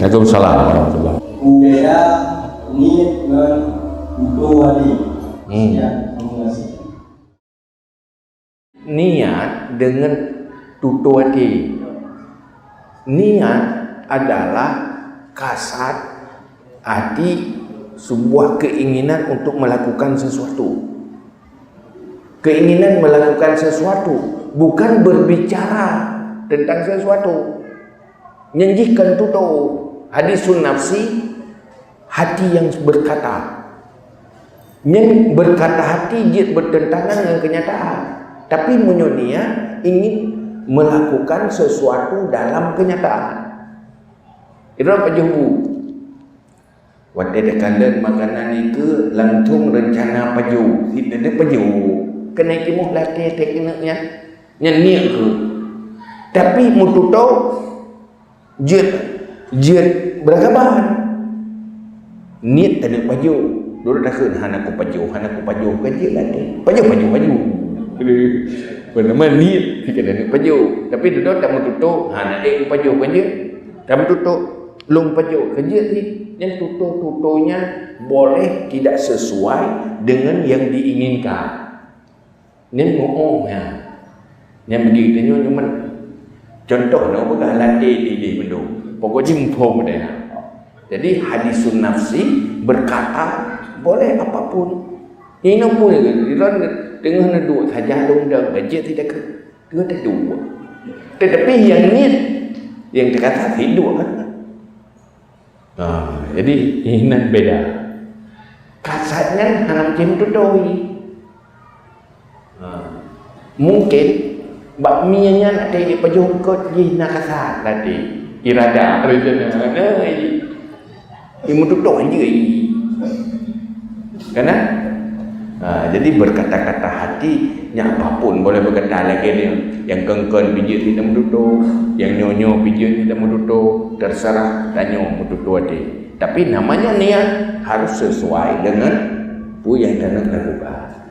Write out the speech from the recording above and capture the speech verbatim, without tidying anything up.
Waalaikumsalam warahmatullahi. Budaya niet ngon tutoe até. Hmm. Nyang komunikasi. Niat dengan tutoe até. Niat adalah kasat hati, sebuah keinginan untuk melakukan sesuatu. Keinginan melakukan sesuatu, bukan berbicara tentang sesuatu. Nyan jih kon tutoe. Hadisun nafsi, hati yang berkata. Nyan berkata hati jeuet bertentangan dengan kenyataan. Tapi meunyoe niat ingin melakukan sesuatu dalam kenyataan. Itu apa jubu? Watèe takalon makanan nikeue langsung rencana pajoh, sit teungoh pajoh. Keuneuk timoh latèe teknik nyan, nyan niet keuh. Tapi meututoe jeuet, jeuet beuragaban. Niet teungoh pajoh. Dulu takheun hana kupajoh, hana kupajoh, kan jeuet latèe. Pajoh, pajoh, pajoh. Peue nama niet, teungoh pajoh. Tapi dudoe tameututoe, hana ék kupajoh, kan jeuet. Tameututoe. Lôn pajoh, keujeuet jih. Nyan tutoe-tutoe nyan boleh tidak sesuai dengan yang diinginkan. Nyan muoh nyan. Nyan bagi geutanyoe nyoe man. Contoh na peugah latèe di, di mandum. Pokok jih muphom deh. Jadi hadisun nafsi berkata boleh apapun. Inoe pun teungoh neuduek saja lôn dong, bajèe tidak ke. Dua teduek. Tetapi yang niet, yang dikata hidup kan. Ha, jadi inan beda. Kasat nyan hana macam tutoe. Ha. Mungkin bak mie nyan ada di pajong kot jih na kasat tadi. Irada rencana. Nah, ini. Ilmu tutoe je. Kan? Ha, jadi berkata-kata hati, nyan apapun boleh berkata lagi ni. Yang kengkon pijit kita meututoe, yang nyoe-nyoe pijit kita meututoe, terserah tanyoe meututoe até. Tapi namanya niat harus sesuai dengan peue yang kita nak lakukan.